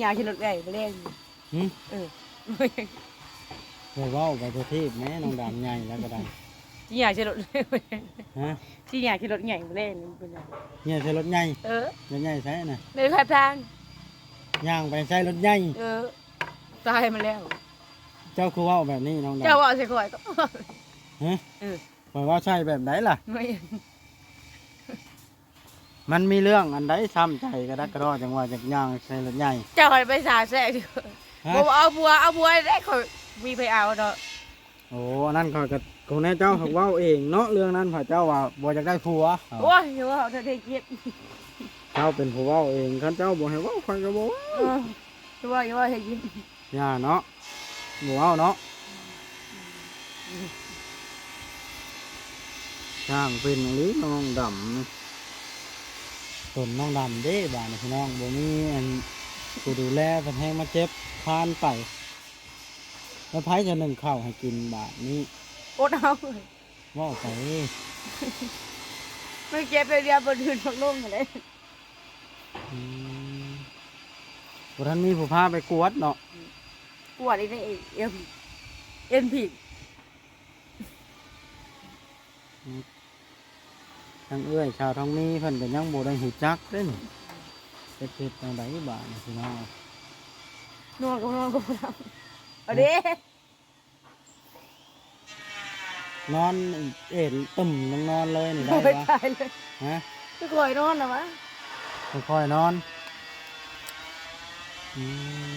ຍາຂີ່ລົດເອື້ອຍມື້ແລງ. ຫື? ເອີ ຢ່າເວົ້າໄປທົ່ວທີບແມ້ ນ້ອງດຳໃຫຍ່ແລ້ວກໍໄດ້. ຊິຍາຂີ່ລົດ ຮະ? ຊິຍາຂີ່ລົດໃຫຍ່ມື້ແລງນີ້ເປັນຫຍັງ? ຍ່າງໃສ່ລົດໃຫຍ່? ເອີ ລົດໃຫຍ່ໃສນະ? ໃນແຄມທາງ ຍ່າງໄປໃສ່ລົດໃຫຍ່? ເອີ ຕາຍມາແລ້ວ. ເຈົ້າຄືເວົ້າແບບນີ້ນ້ອງດຳ? ເຈົ້າເວົ້າໃສ່ຂ້ອຍກໍ ຮະ? ເອີ ຂ້ອຍເວົ້າໃສ່ແບບໃດລະ? ມັນມີເລື່ອງອັນໃດຊ້ຳໃຈກະດັກກະດໍ ຈັ່ງວ່າຢາກຍ່າງໃສ່ລົດໃຫຍ່? ເຈົ້າໃຫ້ໄປສາແຊະ ຮະ? ບໍ່ເອົາຜົວ ເອົາຜົວແລ້ວ ຂ້ອຍມີໃຜເອົາເນາະ. ໂອ້ ອັນນັ້ນຂ້ອຍກະຄົງແນ່ ເຈົ້າຫາກເວົ້າເອງເນາະ ເລື່ອງນັ້ນ ເພາະເຈົ້າວ່າບໍ່ຢາກໄດ້ຜົວ. ໂອ້ຍ ຢ່າເວົ້າເທື່ອເທດ ເຈົ້າເປັນຜູ້ເວົ້າເອງ ຄັນເຈົ້າບໍ່ໃຫ້ເວົ້າ ຂ້ອຍກະບໍ່ເວົ້າ. ເອີ ຢ່າເວົ້າ ຢ່າເວົ້າໃຫ້ຍິນ. ຢ່າເນາະ ບໍ່ເວົ້າເນາະ. ຊ່າງເປັນອີ່ຫຼີນ້ອງດຳ. ຕົນນ້ອງດຳເດ້ບາດນີ້ພີ່ນ້ອງ ບໍ່ມີອັນຜູ້ດູແລ ເພິ່ນແຮ່ງມາເຈັບຄານໄປ. ແລ້ວໃຜຈະໜຶ້ງເຂົ້າໃຫ້ກິນບາດນີ້? ອົດເອົາ. ເວົ້າໄປ ມັນເຈັບແລ້ວ ດຽວບໍ່ຖືກພັກລົງຫັ້ນແຫຼະ. ອືມ ບໍ່ທັນມີຜູ້ພາໄປກວດເນາະ. ກວດອີກແລ້ວ ເອັນ ເອັນພີກ. ອືມ ທາງເອື້ອຍສາວທອງມີເພິ່ນກໍຍັງບໍ່ໄດ້ຮູ້ຈັກເດ້ນີ້ ເຮັດ ເຮັດແນວໃດບາດນີ້ພີ່ນ້ອງ. ນອນກໍນອນກໍບໍ່ຫຼັບ ເອົາເດ້. ນອນເອນຕຶ້ມລົງນອນເລີຍນີ້ໄດ້ບໍ່? ໂອ້ຍ ຕາຍເລີຍ. ຮະ? ຄືຂ້ອຍນອນນະວະ. ຄ່ອຍໆນອນ. ອື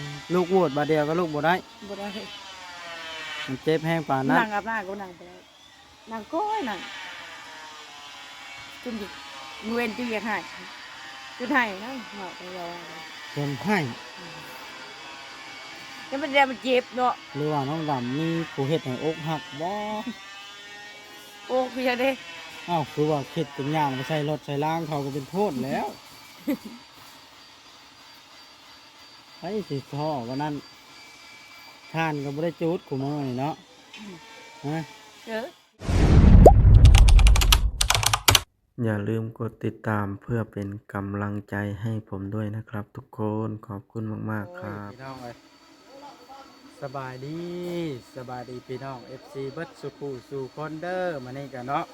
ມ ລຸກວືດບາດດຽວກໍລຸກບໍ່ໄດ້. ບໍ່ໄດ້. ມັນເຈັບແຮງປານນັ້ນ. ນັ່ງອາບນ້ຳກໍນັ່ງບໍ່ໄດ້. ນັ່ງກ້ອຍນັ່ງ ຈົນ ມື້ເວັນຈົນຢາກໄຫ້ ຈົນໄຫ້ນະ ເວົ້າໄປເວົ້າມາ ຈົນໄຫ້. ອືມ ຍັງບໍ່ໄດ້ ມັນເຈັບເນາະ. ຫຼືວ່ານ້ອງດຳມີຜູ້ເຮັດໃຫ້ອົກຫັກບໍ່? ໂອ້ ຄືຫຍັງເດ້? ອ້າວ ຄືວ່າຄິດຈະຍ່າງໄປໃສ່ລົດໃສ່ລາງເຂົາກໍເປັນໂທດແລ້ວ. ໃຜຊິທໍ້ປານນັ້ນ ຖ່ານກໍບໍ່ໄດ້ຈູດຄູ່ມື້ນີ້ເນາະ. ອືມ ຮະ? ເອີ ຢ່າລືມກົດຕິດຕາມເພື່ອເປັນກຳລັງໃຈໃຫ້ຜົມດ້ວຍນະຄັບທຸກຄົນ. ຂອບຄຸນມາກໆຄັບ. ໂອ້ຍ ພີ່ນ້ອງເອີຍ ສະບາຍດີ ສະບາຍດີພີ່ນ້ອງເອັຟຊີເບິດສູ່ຜູ້ສູ່ຄົນເດີ. ມື້ນີ້ກະເນາະ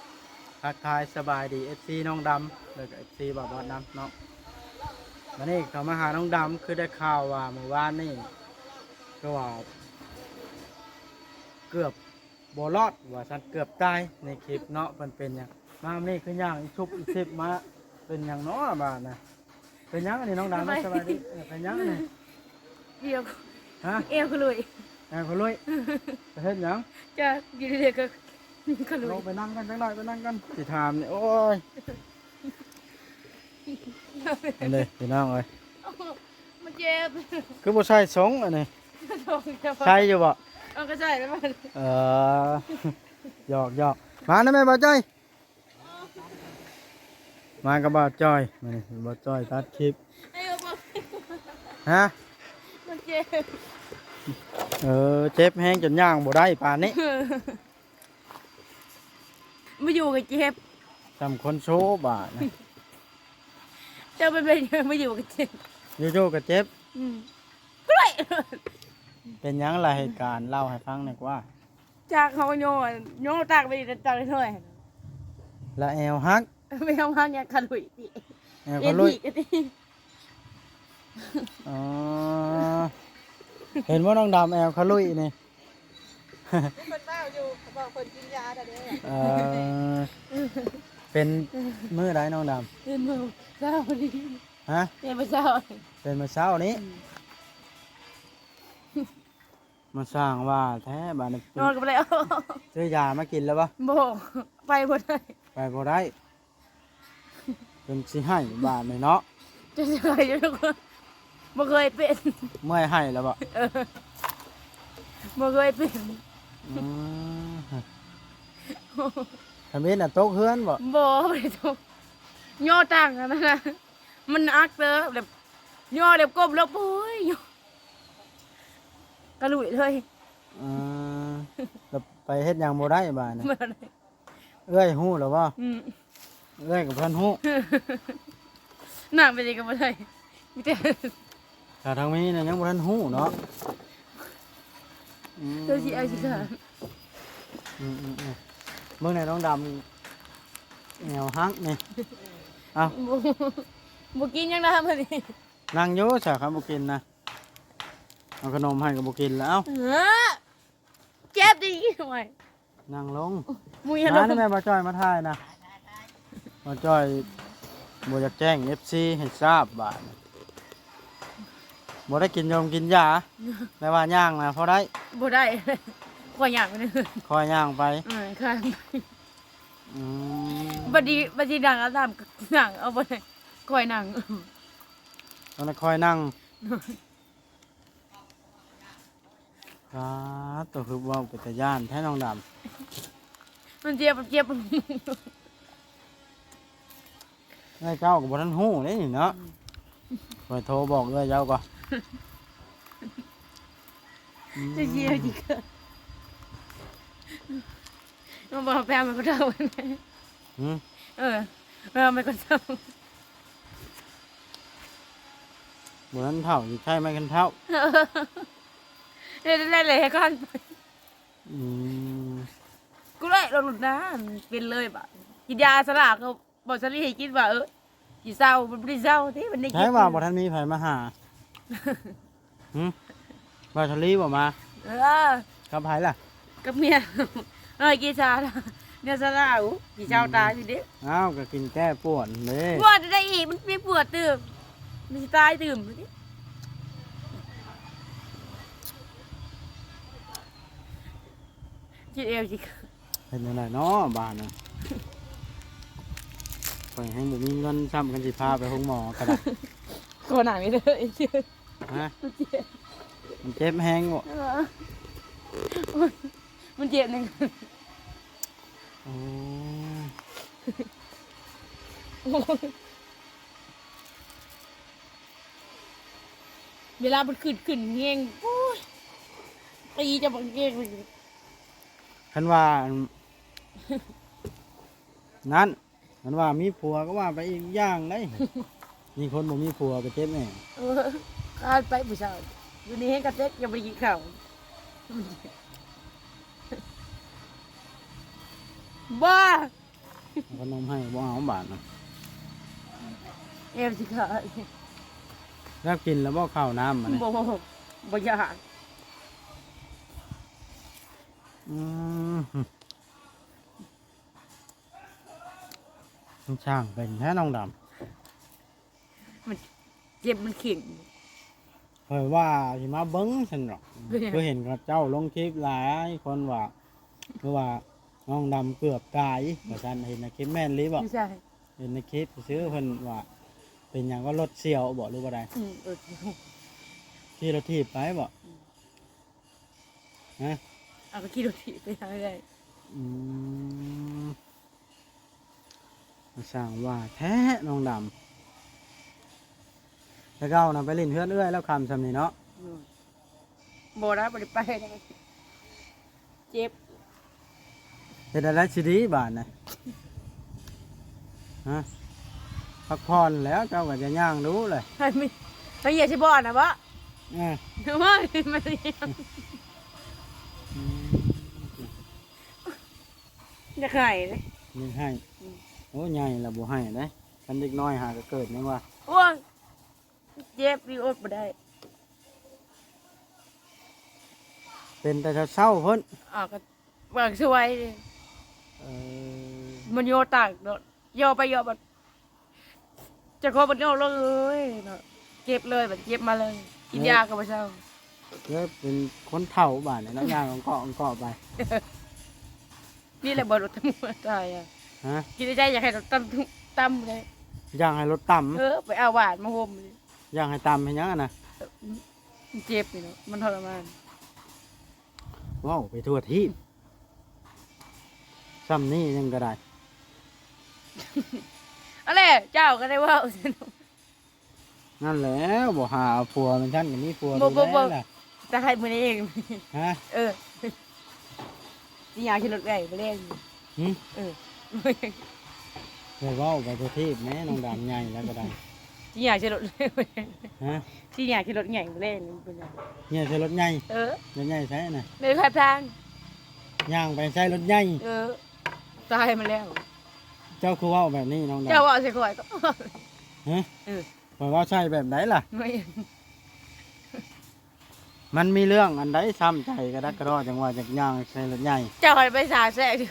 ທັກທາຍສະບາຍດີເອັຟຊີນ້ອງດຳ ແລ້ວກະເອັຟຊີບ່າວບອດນຳເນາະ. ມື້ນີ້ເຂົ້າມາຫານ້ອງດຳ ຄືໄດ້ຂ່າວວ່າມື້ວານນີ້ ຄືວ່າເກືອບ ບໍ່ລອດວ່າຊັ້ນ ເກືອບຕາຍໃນຄລິບເນາະ. ເພິ່ນເປັນຫຍັງມາມື້ນີ້ຄືຍ່າງອີຊຸບອີຊິບມາ ເປັນຫຍັງເນາະບາດນະ? ເປັນຫຍັງອັນນີ້ນ້ອງດຳ? ສະບາຍດີ. ເອີ ເປັນຫຍັງນີ້? ແອວ ຮະ? ແອວຂະລຸຍ ແອວຂະລຸຍ. ໄປເຮັດຫຍັງ? ຈັກ ຢູ່ດີໆກໍຂະລຸຍ. ລົງໄປນັ່ງກັນຈັກໜ້ອຍ ໄປນັ່ງກັນ ຊິຖາມນີ້. ໂອ້ຍ ອັນນີ້ພີ່ນ້ອງເອີຍ ມັນເຈັບ. ຄືບໍ່ໃສ່ຊົງອັນນີ້? ໃສ່ຢູ່ບໍ່? ເອົາ ກໍໃສ່ແລ້ວມັນ ເອີ ຢອກໆ. ມານຳແມ່ບ່າວຈ້ອຍ ມາກັບບ່າວຈ້ອຍ. ມານີ້ບ່າວຈ້ອຍຕັດຄລິບ. ຮະ? ມັນເຈັບ. ເອີ ເຈັບແຮງຈົນຍ່າງບໍ່ໄດ້ປານນີ້. ມາຢູ່ກໍເຈັບ ສ່ຳຄົນໂຊບາດນະ. ເຈົ້າເປັນໄປມາຢູ່ກໍເຈັບ ຢູ່ໆກໍເຈັບ. ອືມ ເປັນຫຍັງລະເຫດການ ເລົ່າໃຫ້ຟັງແດ່ກວ່າ. ຈັກ ເຮົາກໍຍໍ ຍໍຕາກໄປຕາກເລີຍ ລະແອວຫັກ. ແອວຫັກຫຍັງ ຂະລຸຍຕິ ແອວຂະລຸຍ. ອໍ ເຫັນບໍ່ນ້ອງດຳແອວຂະລຸຍນີ້? ເພິ່ນເວົ້າຢູ່ ເຂົາບອກເພິ່ນກິນຢາແລ້ວເດ້. ເອີ ເປັນມື້ໃດນ້ອງດຳ? ເປັນມື້ເຊົ້ານີ້. ຮະ? ເປັນມື້ເຊົ້າ ເປັນມື້ເຊົ້ານີ້. ອືມ ມາສ້າງວ່າແທ້ບາດນີ້. ນອນກໍບໍ່ໄດ້ ຊື້ຢາມາກິນແລ້ວບໍ່? ບໍ່ ໄປບໍ່ໄດ້ ໄປບໍ່ໄດ້. ເປັນຊິໄຫ້ບາດນີ້ເນາະ. ຈະຊິໄຫ້ຢູ່ທຸກຄົນ ບໍ່ເຄີຍເປັນ. ເມື່ອຍໄຫ້ແລ້ວບໍ່? ເອີ ບໍ່ເຄີຍເປັນ. ອືມ ທຳອິດນະຕົກເຮືອນບໍ່? ບໍ່ ບໍ່ໄດ້ຕົກ ຍໍຕາກອັນນັ້ນນະ ມັນໜັກເຕີບ ແບບຍໍແບບກົ້ມລົງ ໂອ້ຍ ກະລຸຍເລີຍ. ອືມ ແລ້ວໄປເຮັດຫຍັງບໍ່ໄດ້ບາດນີ້? ບໍ່ໄດ້. ເອື້ອຍຮູ້ແລ້ວບໍ່? ອືມ ເອື້ອຍກໍບໍ່ທັນຮູ້. ນາງໄປໃສກໍບໍ່ໄດ້ ມີແຕ່ ຖ້າທາງນີ້ນະຍັງບໍ່ທັນຮູ້ເນາະ. ອືມ ເຈົ້າຊິອາຍຊິຂ້ານ. ອືມໆໆ ເບິ່ງແດ່ນ້ອງດຳ ແອວຫັກນີ້. ເອົ້າ ບໍ່ ບໍ່ກິນຫຍັງນຳມື້ນີ້. ນັ່ງຢູ່ຊະ ຄັນບໍ່ກິນນະ ເອົາຂະໜົມໃຫ້ກໍບໍ່ກິນແລ້ວ. ເອົ້າ ເອີ ເຈັບດີ ໂອ້ຍ ນັ່ງລົງ. ໝູ່ຢ່າລົງ ມານີ້ແມ່ ບ່າວຈ້ອຍມາຖ່າຍນະ. ບ່າວຈ້ອຍບໍ່ຢາກແຈ້ງເອັຟຊີໃຫ້ຊາບບາດນີ້. ບໍ່ໄດ້ກິນຢົງກິນຢາ ແຕ່ວ່າຍ່າງນະພໍໄດ້. ບໍ່ໄດ້ ຂ້ອຍຍ່າງໄປເດີ ຂ້ອຍຍ່າງໄປ. ເອີ ຂ້ອຍ ອືມ ບັດນີ້ ບັດນີ້ນັ່ງ ອາບນ້ຳນັ່ງ ເອົາບໍ່ໄດ້ ຂ້ອຍນັ່ງ ຕອນນັ້ນຂ້ອຍນັ່ງ. ປາດໂຕ ຄືເວົ້າເປັນຕາຢ້ານແທ້ນ້ອງດຳ. ມັນເຈັບ ມັນເຈັບ. ເອື້ອຍເຈົ້າກໍບໍ່ທັນຮູ້ເດ້ນີ້ເນາະ. ອືມ ຂ້ອຍໂທບອກເອື້ອຍເຈົ້າກ່ອນ. ອືມ ຈະເຈັບອີກ ມາບອກແປມາຂອໂທດ. ຫືມ ເອີ ແປມາຂອໂທດ. ບໍ່ທັນເຖົ້າ ຊິໃຊ້ໄມ້ຄັນເທົ້າ. ເຮັດໄດ້ເລີຍໃຫ້ກ່ອນ. ອືມ ກູເລີຍລົງລົດນາ ເປັນເລີຍບາດ ກິນຢາສະຫຼາກ ເຂົາບອກສາລີໃຫ້ກິນວ່າ ເອີ ຊິເຊົາ ມັນບໍ່ໄດ້ເຊົາເດ້ ມັນໄດ້ກິນ. ໃຜວ່າບໍ່ທັນມີໃຜມາຫາ? ຫຶ ບ່າວສາລີບໍ່ມາ? ເອີ ກັບໃຜລະ? ກັບເມຍ. ເອີ ກິນຊາ ແນວຊາລາວ ຊິເຊົາຕາຍຢູ່ເດ້. ອ້າວ ກໍກິນແກ້ປວດເດ້. ປວດໄດ້ອີກ ມັນໄປປວດຕື່ມ ມັນຊິຕາຍຕື່ມ. ເຈັບແອວຊິ ເຮັດແນວໃດເນາະບາດນີ້. ຂ້ອຍແຮ່ງບໍ່ມີເງິນຊ້ຳ ຄັນຊິພາໄປໂຮງໝໍກໍໄດ້. ຂໍໜັງເດີ. ຮະ? ມັນເຈັບ ມັນເຈັບແຮງບໍ່? ເອີ ໂອ້ຍ ມັນເຈັບໜຶ່ງ. ໂອ້ ໂອ້ຍ ເວລາມັນຂຶ້ນ ຂຶ້ນແຮງ ໂອ້ຍ ຕີຈະບັກແຮງ. ຄັນວ່າ ອັນ ນັ້ນ ຄັນວ່າມີຜົວກໍວ່າໄປອີກຢ່າງໃດ໋. ມີຄົນບໍ່ມີຜົວກໍເຈັບແອວ. ເອີ ຄານໄປຜູ້ສາວ ຢູ່ນີ້ແຮງກະເຕັກ ຍັງບໍ່ໄດ້ກິນເຂົ້າ. ບ້າ ເອົາຂະໜົມໃຫ້ບໍ່ເອົາບາດນະ. ແອວຊິຂາຍ. ແລ້ວກິນແລ້ວບໍ່ເຂົ້ານ້ຳມັນ? ບໍ່ ບໍ່ຢາກ. ອືມ ມັນຊ່າງເປັນແທ້ນ້ອງດຳ. ມັນເຈັບ ມັນເຄັ່ງ. ຂ້ອຍວ່າຊິມາເບິ່ງຊັ້ນດອກ. ເປັນຫຍັງ? ຄືເຫັນເຂົາເຈົ້າລົງຄລິບຫຼາຍຄົນວ່າ ຄືວ່ານ້ອງດຳເກືອບຕາຍວ່າຊັ້ນ. ເຫັນໃນຄລິບແມ່ນອີ່ຫຼີບໍ່? ບໍ່ໃຊ່. ເຫັນໃນຄລິບຊື່ເພິ່ນວ່າ ເປັນຫຍັງກໍລົດສ່ຽວບໍ່ ຫຼືວ່າໃດ? ອືມ ລົດສ່ຽວ. ຂີ່ລົດຖີບໄປບໍ່? ອືມ. ຮະ? ເອົາ ກໍຂີ່ລົດຖີບໄປຫາເອື້ອຍ. ອືມ ຊ່າງວ່າແທ້ນ້ອງດຳ. ແຕ່ເກົ່ານະໄປຫຼິ້ນເຮືອນເອື້ອຍແລ້ວຄ່ຳຊ່ຳນີ້ເນາະ? ອືມ ບໍ່ໄດ້ ບໍ່ໄດ້ໄປ ເຈັບ. ເຮັດແນວໃດຊິດີບາດນະ? ຮະ? ພັກຜ່ອນແລ້ວ ເຈົ້າກໍຈະຍ່າງດູແຫຼະ. ໃຫ້ມັນ ໃຫ້ເຫຍຊິບອນນະບໍ່? ເອີ ໂອ້ຍ ມັນ ອືມ ຢາກໄຫ້ເດ້. ຢາກໄຫ້. ອືມ ໂອ້ ໃຫຍ່ແລ້ວບໍ່ໄຫ້ເດ້. ຄັນເດັກນ້ອຍຫາກໍເກີດຍັງວ່າ. ໂອ້ຍ ເຈັບ ນີ້ອົດບໍ່ໄດ້. ເປັນແຕ່ເຊົ້າໆ ພຸ້ນ. ອາ ກໍ ບາງຊ່ວຍ. ເອີ ມັນໂຍຕາກໂດດ ຍໍໄປຍໍມາ ເຈົ້າຂອງມັນອອກເລີຍເນາະ. ເຈັບເລີຍ ບາດເຈັບມາເລີຍ ກິນຢາກໍບໍ່ເຊົາ. ເລີຍເປັນຄົນເຖົ້າບາດນີ້ເນາະ ຍ່າງອອງເກາະອອງເກາະໄປ. ນີ້ແຫຼະບໍ່ລົດຕຳຕາຍອະ. ຮະ? ຄິດໃນໃຈຢາກໃຫ້ລົດຕຳ ຕຳເລີຍ. ຢາກໃຫ້ລົດຕຳ? ເອີ ໄປເອົາຫວານມາຫົ່ມ. ຢາກໃຫ້ຕຳເຮັດຫຍັງຫັ້ນນະ? ມັນເຈັບນີ້ເນາະ ມັນທໍລະມານ. ເວົ້າໄປທົ່ວທີບ ຊ່ຳນີ້ຍັງກໍໄດ້. ອັນແຫຼະ ເຈົ້າກໍໄດ້ເວົ້າ. ນັ້ນແຫຼະ ບໍ່ຫາເອົາຜົວແມ່ນຊັ້ນກໍມີຜົວ. ບໍ່ ບໍ່ ບໍ່ ແລ້ວລະ ຈະໃຫ້ມື້ນີ້ເອງ. ຮະ? ເອີ ຊິຍາວຂີ່ລົດໄປມື້ແລງ. ຫຶ? ເອີ ໄດ້ເວົ້າໄປທົ່ວທີບແມ້ ນ້ອງດຳໃຫຍ່ແລ້ວກໍໄດ້. ຊິຍ່າງໃສ່ລົດ ຮະ? ຊິຍ່າງໃສ່ລົດໃຫຍ່ມື້ແລງນີ້ເປັນຫຍັງ? ຍ່າງໃສ່ລົດໃຫຍ່? ເອີ ລົດໃຫຍ່ໃສນະ? ໃນຂ້າງທາງ ຍ່າງໄປໃສ່ລົດໃຫຍ່? ເອີ ຕາຍມາແລ້ວ. ເຈົ້າຄືເວົ້າແບບນີ້ນ້ອງດາ? ເຈົ້າເວົ້າໃສ່ຂ້ອຍກໍ ຮະ? ເອີ ຂ້ອຍເວົ້າໃສ່ແບບໃດລະ? ມັນມີເລື່ອງອັນໃດຊ້ຳໃຈກະດັກກະດໍ ຈັ່ງວ່າຢາກຍ່າງໃສ່ລົດໃຫຍ່? ເຈົ້າໃຫ້ໄປສາແຊະຢູ່.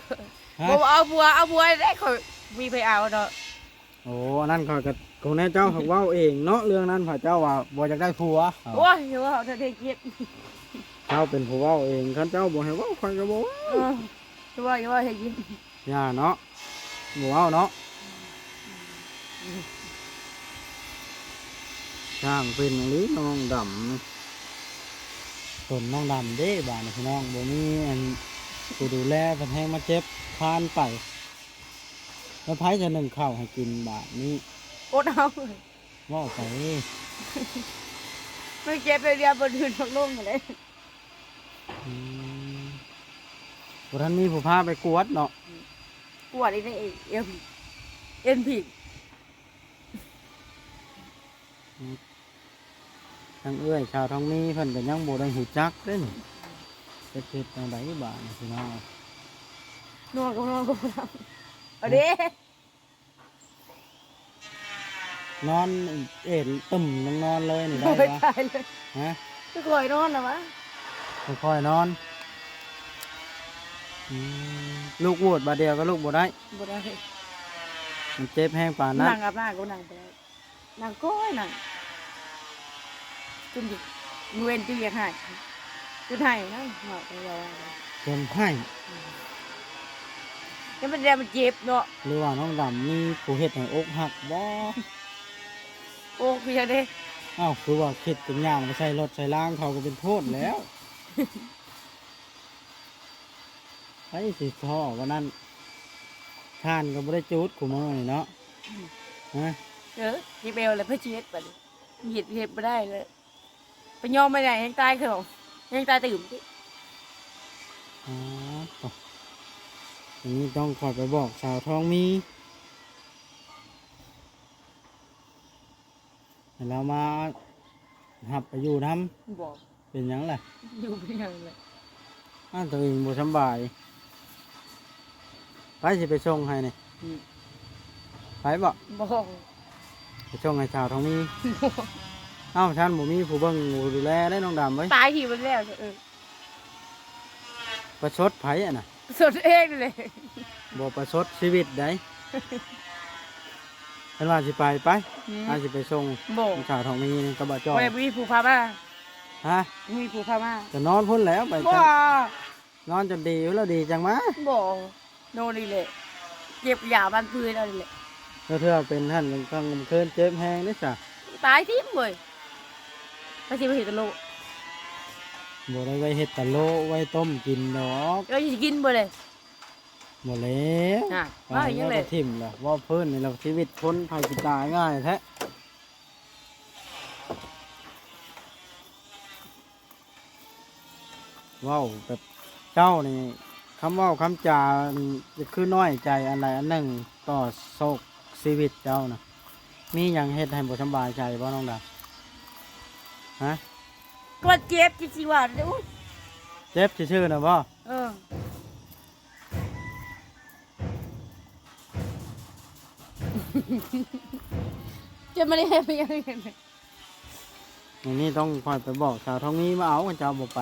ຮະ? ບໍ່ເອົາຜົວ ເອົາຜົວໄດ້ ຂ້ອຍມີໃຜເອົາເນາະ. ໂອ້ ອັນນັ້ນຂ້ອຍກະຄົງແນ່ ເຈົ້າຫາກເວົ້າເອງເນາະ ເລື່ອງນັ້ນ ພະເຈົ້າວ່າບໍ່ຢາກໄດ້ຜົວ. ໂອ້ຍ ຢ່າເວົ້າເທື່ອເດັກເຈັບ. ເຈົ້າເປັນຜູ້ເວົ້າເອງ ຄັນເຈົ້າບໍ່ໃຫ້ເວົ້າ ຂ້ອຍກະບໍ່ເວົ້າ. ເອີ ຢ່າເວົ້າ ຢ່າເວົ້າໃຫ້ຍິນ. ຢ່າເນາະ ບໍ່ເວົ້າເນາະ. ຊ່າງເປັນອີ່ຫຼີນ້ອງດຳ. ຕົນນ້ອງດຳເດ້ບາດນີ້ພີ່ນ້ອງ ບໍ່ມີອັນຜູ້ດູແລ ເພິ່ນແຮ່ງມາເຈັບຄານໄປ. ແລ້ວໃຜຈະໜຶ້ງເຂົ້າໃຫ້ກິນບາດນີ້? ອົດເອົາ. ເວົ້າໄປ. ມັນເຈັບໄປວຽກບໍ່ຖືກລົງເລີຍ. ອືມ ບໍ່ທັນມີຜູ້ພາໄປກວດເນາະ. ກວດອີກແລ້ວ ເອັນ ເອັນພີ. ອືມ ທາງເອື້ອຍສາວທອງມີເພິ່ນກະຍັງບໍ່ໄດ້ຮູ້ຈັກເດ້ນີ້ ຈະເຮັດແນວໃດບາດນີ້ພີ່ນ້ອງ. ນອນກໍນອນກໍບໍ່ຫຼັບ ເອົາເດ້. ນອນເອນຕຶ້ມ ຍັງນອນເລີຍນີ້ໄດ້ບໍ່? ໂອ້ຍ ຕາຍເລີຍ. ຮະ? ຄືຂ້ອຍນອນນະວະ. ຄ່ອຍໆນອນ. ອືມ ລູກວອດບາດດຽວກໍລຸກບໍ່ໄດ້. ບໍ່ໄດ້. ມັນເຈັບແຮງປານນັ້ນ. ນັ່ງອາບນ້ຳກໍນັ່ງບໍ່ໄດ້. ນັ່ງກ້ອຍນັ່ງ ຈົນເວັນຈິຢາກໄຫ້ ຈົນໄຫ້ນະ ເວົ້າໄປເວົ້າມາ ຈົນໄຫ້. ອືມ ຍັງເປັນແນວມັນເຈັບເນາະ. ຫຼືວ່ານ້ອງດຳມີຜູ້ເຮັດໃຫ້ອົກຫັກບໍ່? ໂອ້ ຄືຫຍັງເດ້? ອ້າວ ຄືວ່າຄິດເປັນຫຍັງ ໄປໃສ່ລົດໃສ່ລາງເຂົາກໍເປັນໂທດແລ້ວ. ໃຜຊິທໍ້ປານນັ້ນ ຖ່ານກໍບໍ່ໄດ້ຈູດຄູ່ມື້ນີ້ເນາະ. ອືມ ຮະ? ເອີ ເຈັບແອວແລ້ວ ໃຜຊິເຮັດບາດນີ້? ເຮັດ ເຮັດບໍ່ໄດ້ແລ້ວ ໄປຍອມໄປໃດ ແຮ່ງຕາຍຄື ແຮ່ງຕາຍຕື່ມຕິ. ອໍ ໂຕ ອັນນີ້ຕ້ອງຂ້ອຍໄປບອກສາວທອງມີ ໃຫ້ລາວມາຮັບໄປຢູ່ນຳ. ບໍ່. ເປັນຫຍັງລະ? ຢູ່ເປັນຫຍັງລະ? ອ້າວ ຕົວເອງບໍ່ສຳບາຍ. ໃຜຊິໄປສົ່ງໃຫ້ນີ້? ອືມ ໄປບໍ່? ບໍ່. ໄປສົ່ງໃຫ້ສາວທອງມີ? ບໍ່. ອ້າວ ຊັ້ນບໍ່ມີຜູ້ເບິ່ງຜູ້ດູແລໄດ໋ນ້ອງດຳເອີຍ. ຕາຍທີ່ມັນແລ້ວ ເອີ. ປະຊົດໃຜຫັ້ນນະ? ປະຊົດເອງນີ້ແຫຼະ. ບໍ່ປະຊົດຊີວິດໃດ໋. ເພິ່ນວ່າຊິໄປ ໄປ ອືມ ອ້າຍຊິໄປສົ່ງ. ບໍ່. ສາວທອງມີນີ້ກັບບ່າວຈ້ອຍ ບໍ່ໄດ້ມີຜູ້ພາມາ. ຮະ? ມີຜູ້ພາມາ ຈະນອນພຸ້ນແລ້ວໄປ. ບໍ່. ນອນຈົນດີພຸ້ນແລ້ວ ດີຈັ່ງມາ. ບໍ່. ນອນນີ້ແຫຼະ ເຈັບຢາບານພື້ນເອົານີ້ແຫຼະ. ແລ້ວເທື່ອເປັນຫັ້ນກາງຄືນເຈັບແຮງເດ້ສະ. ຕາຍຖິ້ມເວີຍ. ໄປຊິໄປເຮັດຕະໂລ. ບໍ່ໄດ້ໄວ້ເຮັດຕະໂລ ໄວ້ຕົ້ມກິນດອກ. ເອີ ຊິກິນບໍ່ເລີຍ? ບໍ່ແລ້ວ. ອາ ວ່າຫຍັງແຫຼະ ຖິ້ມລະ. ເວົ້າພື້ນນີ້ລະ ຊີວິດຄົນໃຜຊິຕາຍງ່າຍແທ້. ເວົ້າແບບເຈົ້ານີ້ ຄຳເວົ້າຄຳຈານີ້ຄືນ້ອຍໃຈອັນໃດອັນໜຶ່ງຕໍ່ໂຊກຊີວິດເຈົ້ານະ. ມີຫຍັງເຮັດໃຫ້ບໍ່ສຳບາຍໃຈບໍ່ນ້ອງດາ? ຮະ? ກໍເຈັບ ຊິວ່າເດ້. ເຈັບຊື່ໆນະບໍ່? ເອີ. ເຈັບມານີ້ເຮັດຫຍັງ? ອັນນີ້ຕ້ອງຂ້ອຍໄປບອກສາວທອງມີມາເອົາ ຄັນເຈົ້າບໍ່ໄປ.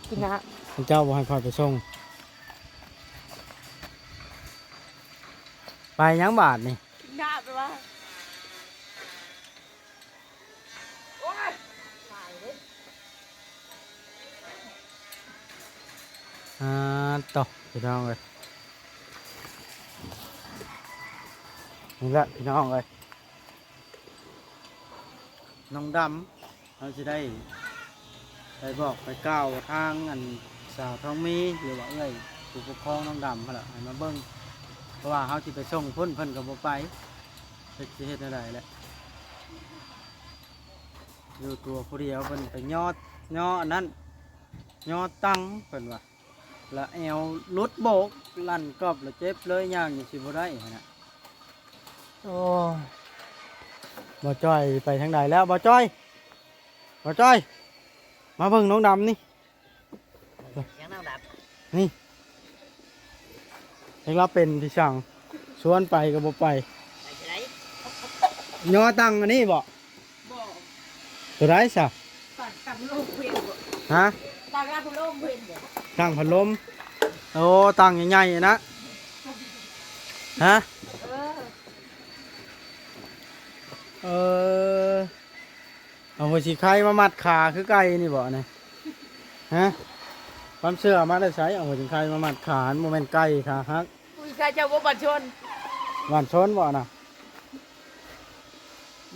ກິນນ້ຳ. ຄັນເຈົ້າບໍ່ໃຫ້ຂ້ອຍໄປສົ່ງ. ໄປຫຍັງບາດນີ້? ກິນນ້ຳແປວ່າ. ໂອ້ຍ ຫຼາຍເດ້. ອ່າ ໂຕ ພີ່ນ້ອງເອີຍ ນີ້ແຫຼະພີ່ນ້ອງເອີຍ ນ້ອງດຳ ເຮົາຊິໄດ້ໄປບອກໄປກ່າວທາງອັນສາວທອງມີ ຫຼືວ່າເອື້ອຍຜູ້ປົກຄອງນ້ອງດຳຫັ້ນລະ ໃຫ້ມາເບິ່ງ ເພາະວ່າເຮົາຊິໄປສົ່ງພຸ້ນ ເພິ່ນກໍບໍ່ໄປ ຈັກຊິເຮັດແນວໃດແຫຼະ. ຢູ່ຕົວຜູ້ດຽວ ເພິ່ນໄປຍໍ ຍໍອັນນັ້ນ ຍໍຕັງ ເພິ່ນວ່າ ລະແອວຫຼຸດໂບກ ລັ້ນກອບ ລະເຈັບເລີຍ ຍ່າງຍັງຊິບໍ່ໄດ້ຫັ້ນນະ. ໂອ້ຍ ບໍ່ຈ້ອຍໄປທາງໃດແລ້ວ? ບໍ່ຈ້ອຍ ບໍ່ຈ້ອຍ ມາເບິ່ງນ້ອງດຳນີ້ ຫຍັງນາງດຳ ນີ້ ຈັກລາວເປັນທີ່ສັງ ຊວນໄປກໍບໍ່ໄປ ໄປທີ່ໃດ? ຍໍຕັ້ງອັນນີ້ບໍ່? ບໍ່ ຕົວໃດຊະ? ຕັ້ງ ຕັ້ງພັດລົມເຫັນບໍ່? ຮະ? ຕັ້ງພັດລົມເຫັນບໍ່? ຕັ້ງພັດລົມ ໂອ້ ຕັ້ງໃຫຍ່ໆນະ ຮະ? ເອີ ເອີ ເອົາຫົວສີໄຄມາມັດຂາຄືໄກ່ນີ້ບໍ່ນີ້? ຮະ? ຄວາມເຊື່ອມາແຕ່ໃສ? ເອົາຫົວສີໄຄມາມັດຂາ ມັນບໍ່ແມ່ນໄກ່ຂາຫັກ. ອຸ້ຍ ຂ້າເຈົ້າບໍ່ບັດຊົນ ບັດຊົນບໍ່ນະ?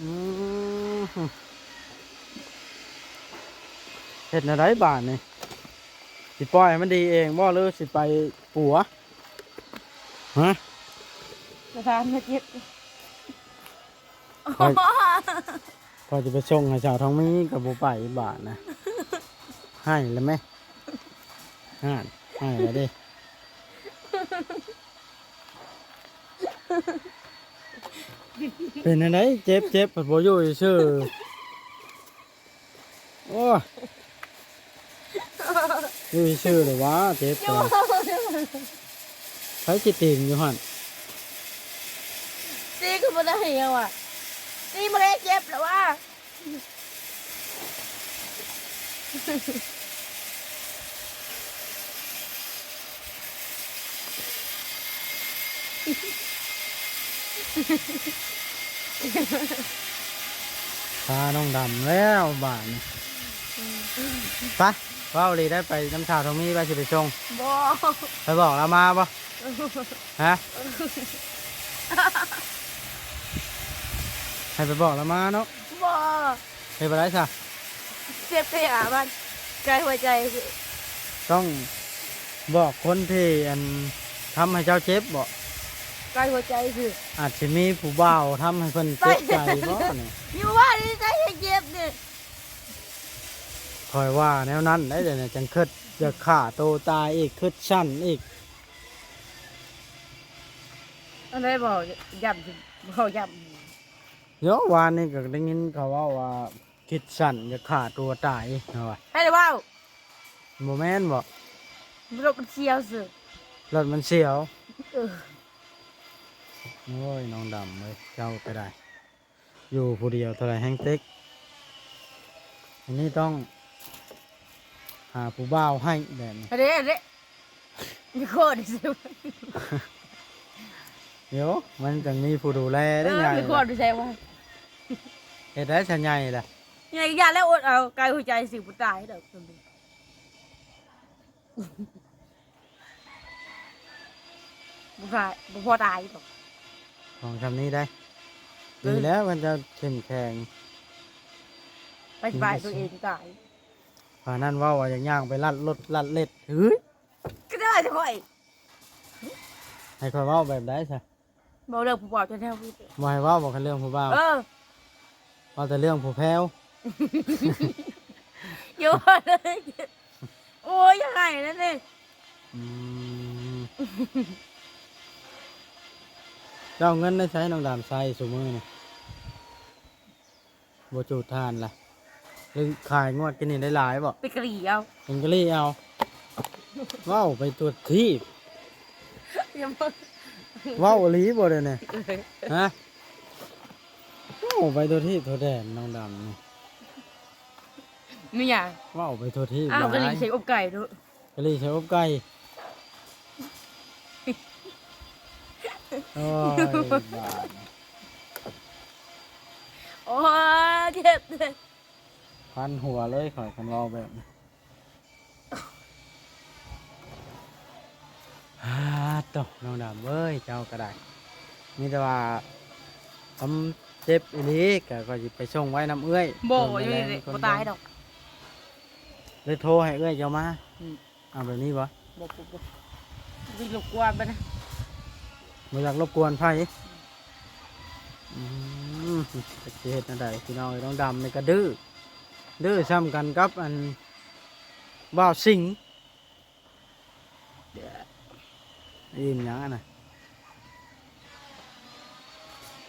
ອືມ ເຮັດແນວໃດບາດນີ້? ຊິປ່ອຍໃຫ້ມັນດີເອງບໍ່ ຫຼືຊິໄປປົວ? ຮະ? ປະທານມາເຈັບ ຂ້ອຍ ຂ້ອຍຈະໄປສົ່ງໃຫ້ສາວທອງມີກໍບໍ່ໄປບາດນະ ໃຫ້ແລ້ວແມະ ຫັ້ນ ໃຫ້ແລ້ວເດ້. ເປັນຈັ່ງໃດ? ເຈັບ ເຈັບ ພັດບໍ່ຢູ່ຊື່. ໂອ້ຍ ຢູ່ຊື່ແລ້ວຫວາ ເຈັບ ຢູ່ ແລ້ວ ໃຜຊິຕີງຢູ່ຫັ້ນ? ຕີກໍບໍ່ໄດ້ຫຍັງຫວາ ຕີມາເລີຍ ເຈັບແລ້ວຫວາ. ພານ້ອງດຳແລ້ວບາດນີ້ ໄປ ເວົ້າອີ່ຫຼີໄດ້ ໄປນຳສາວທອງມີ ວ່າຊິໄປສົ່ງ ບໍ່ ໄປບອກລາວມາບໍ່? ຮະ? ໃຫ້ໄປບອກລາວມາເນາະ ບໍ່ ເຮັດບໍ່ໄດ້ຊະ ເຈັບແທ້ ມັນໃກ້ຫົວໃຈ ຕ້ອງບອກຄົນທີ່ ອັນ ທຳໃຫ້ເຈົ້າເຈັບບໍ? ໃກ້ຫົວໃຈຊື່ ອາດຊິມີຜູ້ບ່າວທຳໃຫ້ເພິ່ນເຈັບໃຈບໍນີ້? ຢູ່ວ່ານີ້ໃຈໃຫ້ເຈັບນີ້ ຂ້ອຍວ່າແນວນັ້ນໄດ໋ ດຽວນີ້ຈັ່ງຄິດຢາກຂ້າໂຕຕາຍອີກ ຄິດສັ້ນອີກ ອັນໃດບໍ່ ຢ້ຳ ເວົ້າຢ້ຳ ໂຢ ວານນີ້ກໍໄດ້ຍິນເຂົາເວົ້າວ່າຄິດສັ້ນຢາກຂ້າຕົວຕາຍ ເຂົາວ່າ ໃຜເວົ້າ? ບໍ່ແມ່ນບໍ? ລົດມັນສຽວຊື່ ລົດມັນສຽວ ເອີ ໂອ້ຍ ນ້ອງດຳເອີຍ ເຈົ້າກໍໄດ້ ຢູ່ຜູ້ດຽວເທົ່າໃດແຮງເຕັກ ອັນນີ້ຕ້ອງຫາຜູ້ບ່າວໃຫ້ແບບນີ້ ອັນເດ້ ອັນເດ້ ມີຄົນ ດຽວມັນຈັ່ງມີຜູ້ດູແລເດ້ ເອີ ຍາຍ ມີຄົນໃສ່ວ່າ ເຮັດໄດ້ຊະໃຫຍ່ລະ ໃຫຍ່ ຢ່າແລ້ວ ອົດເອົາ ໃກ້ຫົວໃຈຊິບໍ່ຕາຍດອກ ບໍ່ຕາຍ ບໍ່ພໍຕາຍດອກ ຂອງຊ່ຳນີ້ໄດ໋ ເອີ ດີແລ້ວ ມັນຈະເຂັ້ມແຂງ ໄປສະບາຍຕົວເອງຕາຍ ປານນັ້ນເວົ້າວ່າຢາກຍ່າງໄປລັດລົດລັດເລັດ ເຮີ້ຍ ກໍໄດ້ແຕ່ຂ້ອຍ ໃຫ້ຂ້ອຍເວົ້າແບບໃດຊະ? ເວົ້າເລື່ອງຜູ້ບ່າວແທ້ໆ ບໍ່ໃຫ້ເວົ້າບໍ? ຄັນເລື່ອງຜູ້ບ່າວ ເອີ ເວົ້າແຕ່ເລື່ອງຜູ້ແພ້ວ ຢ່າເວົ້າເລີຍ ໂອ້ຍ ຢ່າໃຫ້ນັ້ນເດ້ ອືມ ເຈົ້າເອົາເງິນໃນໃສ ນ້ອງດຳ ໃຊ້ຊຸມື້ນີ້? ບໍ່ຈູດຖ່ານລະ ຫຼືຂາຍງວດກີ້ນີ້ໄດ້ຫຼາຍບໍ່? ໄປກະຫຼີ່ເອົາ ໄປກະຫຼີ່ເອົາ ເວົ້າໄປທົ່ວທີບ ຢ່າມາ ເວົ້າອີ່ຫຼີບໍ່ດຽວນີ້? ຮະ? ເວົ້າໄປທົ່ວທີບທົ່ວແດນ ນ້ອງດຳນີ້ ມີຫຍັງ? ເວົ້າໄປທົ່ວທີບ ອ້າວ ຫຼາຍ ກະຫຼີ່ໃສ່ອົບໄກ່ເດີ້ ກະຫຼີ່ໃສ່ອົບໄກ່ ໂອ້ຍ ບາດ ໂອ້ຍ ເຈັບເດ້ ພັນຫົວເລີຍຂ້ອຍ ຄັນເວົ້າແບບນີ້ ອາ ໂຕ ນ້ອງດຳເອີຍ ເຈົ້າກໍໄດ້ ມີແຕ່ວ່າ ຄຳເຈັບອີ່ຫຼີ ກໍຂ້ອຍຊິໄປສົ່ງໄວ້ນຳເອື້ອຍ ບໍ່ ເອີ ຢູ່ນີ້ ບໍ່ຕາຍດອກ ໄດ້ໂທໃຫ້ເອື້ອຍເຈົ້າມາ ອືມ ເອົາແບບນີ້ບໍ່? ບໍ່ ບໍ່ ບໍ່ ບໍ່ຢາກລົບກວນປານໃດ ບໍ່ຢາກລົບກວນໃຜ ອືມ ຈັກຊິເຮັດແນວໃດພີ່ນ້ອງເອີຍ ນ້ອງດຳນີ້ກໍດື້ ດື້ຊ່ຳກັນກັບອັນບ່າວສິງ ອີ່ມຫຍັງຫັ້ນນະ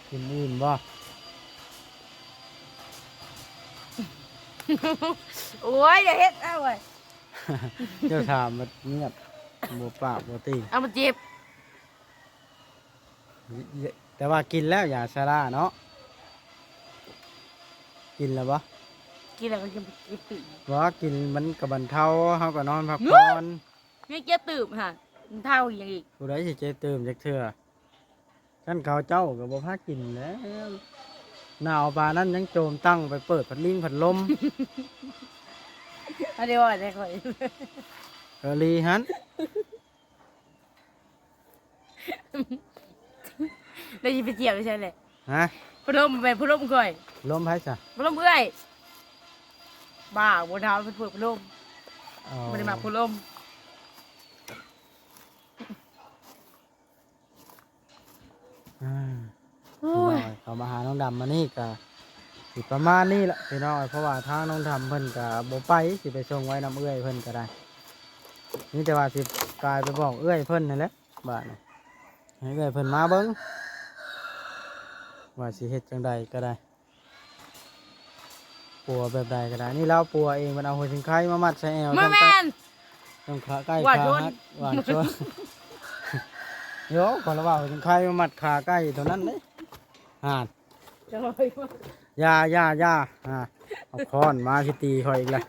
ກິນອີ່ມບໍ່? ໂອ້ຍ ຢ່າເຮັດເອົາເວີຍ ເຈົ້າຖາມບັດງຽບ ບໍ່ປາກບໍ່ຕິງ ເອົາ ມັນເຈັບ. ແຕ່ວ່າກິນແລ້ວຢາຊາລາເນາະ ກິນແລ້ວບໍ່? ກິນແລ້ວກໍຍັງເຈັບຕື່ມ. ບໍ່ ກິນມັນກໍບັນເທົາ ເຮົາກໍນອນພັກຜ່ອນ. ຍັງເຈັບຕື່ມຫາ ມັນເທົາອີຫຍັງອີກ? ຜູ້ໃດຊິເຈັບຕື່ມຈັກເທື່ອ? ຄັນເຂົາເຈົ້າກໍບໍ່ພາກິນແລ້ວ ໜາວປານນັ້ນຍັງໂຈມຕັ້ງໄປເປີດພັດລິງພັດລົມ ອັນນີ້ເວົ້າໃສ່ຂ້ອຍ ເອີ ຫຼີຫັ້ນ ແລ້ວຊິໄປທ່ຽວໄປໃສແຫຼະ? ຮະ? ພັດລົມ ແມ່ນພັດລົມຂ້ອຍ. ພັດລົມໃຜຊະ? ພັດລົມເອື້ອຍ. ບ້າ ບໍ່ເທົ່າເພິ່ນເປີດພັດລົມ. ອໍ ບໍ່ໄດ້ມັກພັດລົມ. ອ່າ ໂອ້ຍ ພີ່ນ້ອງເອີຍ ເຂົ້າມາຫານ້ອງດຳມື້ນີ້ກະຊິປະມານນີ້ລະພີ່ນ້ອງເອີຍ ເພາະວ່າທາງນ້ອງດຳເພິ່ນກະບໍ່ໄປ ຊິໄປສົ່ງໄວ້ນຳເອື້ອຍເພິ່ນກະໄດ້ ມີແຕ່ວ່າຊິກາຍໄປບອກເອື້ອຍເພິ່ນຫັ້ນແຫຼະ ບາດນີ້ໃຫ້ເອື້ອຍເພິ່ນມາເບິ່ງ ວ່າຊິເຮັດຈັ່ງໃດກະໄດ້. ປົວແບບໃດກໍໄດ້ ນີ້ລາວປົວເອງ ມັນເອົາຫົວຊິງໄຄມາມັດໃສ່ແອວ ບໍ່ແມ່ນ ທຳຂາໄກ່ ຂາຫັກ ຫວານຊົນ ໂຢ ຂ້ອຍລະວ່າຫົວຊິງໄຄມາມັດຂາໄກ່ເທົ່ານັ້ນເດ້ ຫານ ຢ່າ ຢ່າ ຢ່າ ອ່າ ເອົາຄ້ອນມາຊິຕີຂ້ອຍອີກແລ້ວ.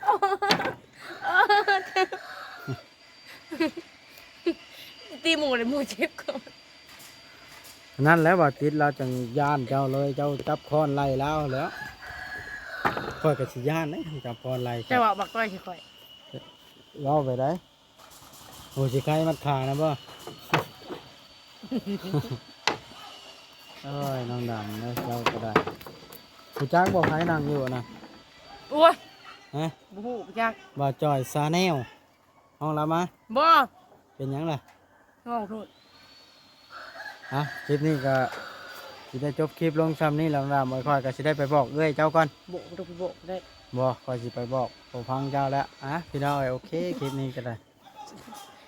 ຕີໝູ່ແລ້ວໝູ່ເຈັບກ່ອນ ນັ້ນແຫຼະ ບ່າວຈິດລາວຈັ່ງຢ້ານເຈົ້າເລີຍ ເຈົ້າຈັບຄ້ອນໄລ່ລາວແລ້ວ ຂ້ອຍກໍຊິຢ້ານເດ້ ຈັບຄ້ອນໄລ່ ເຈົ້າເວົ້າບັກຕ້ອຍໃສ່ຂ້ອຍ ເວົ້າໄປໄດ໋ ໂອ້ ຊິໄຄມັດຂານະບໍ່? ໂອ້ຍ ນ້ອງດຳເອີຍ ເຈົ້າກໍໄດ້ ຮູ້ຈັກບໍ່ໃຜນັ່ງຢູ່ນະ? ໂອ້ຍ ຮະ? ບໍ່ຮູ້ ບໍ່ຈັກ ບ່າວຈ່ອຍຊາແນວ ຫ້ອງລາວມາ ບໍ່ ເປັນຫຍັງລະ? ເວົ້າໂທດ ອ່ະ ຄລິບນີ້ກໍຊິໄດ້ຈົບຄລິບລົງຊ່ຳນີ້ແລ້ວນະ ຂ້ອຍກໍຊິໄດ້ໄປບອກເອື້ອຍເຈົ້າກ່ອນ ບໍ່ ບໍ່ຕ້ອງໄປບອກກໍໄດ້ ບໍ່ ຂ້ອຍຊິໄປບອກ ບໍ່ຟັງເຈົ້າແລ້ວ ອ່ະ ພີ່ນ້ອງເອີຍ ໂອເຄ ຄລິບນີ້ກໍໄດ້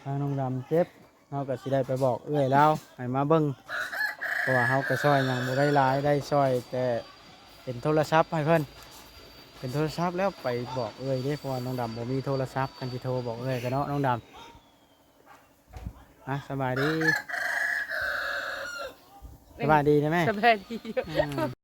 ທາງນ້ອງດຳເຈັບ ເຮົາກໍຊິໄດ້ໄປບອກເອື້ອຍລາວໃຫ້ມາເບິ່ງ ເພາະວ່າເຮົາກໍຊ່ອຍຫຍັງບໍ່ໄດ້ຫຼາຍ ໄດ້ຊ່ອຍແຕ່ເປັນໂທລະສັບໃຫ້ເພິ່ນ ເປັນໂທລະສັບແລ້ວໄປບອກເອື້ອຍເດ້ ເພາະວ່ານ້ອງດຳບໍ່ມີໂທລະສັບ ຄັນຊິໂທບອກເອື້ອຍກໍເນາະ ນ້ອງດຳ ອ່ະ ສະບາຍດີ ສະບາຍດີໄດ້ແມ່ ສະບາຍດີ ອືມ.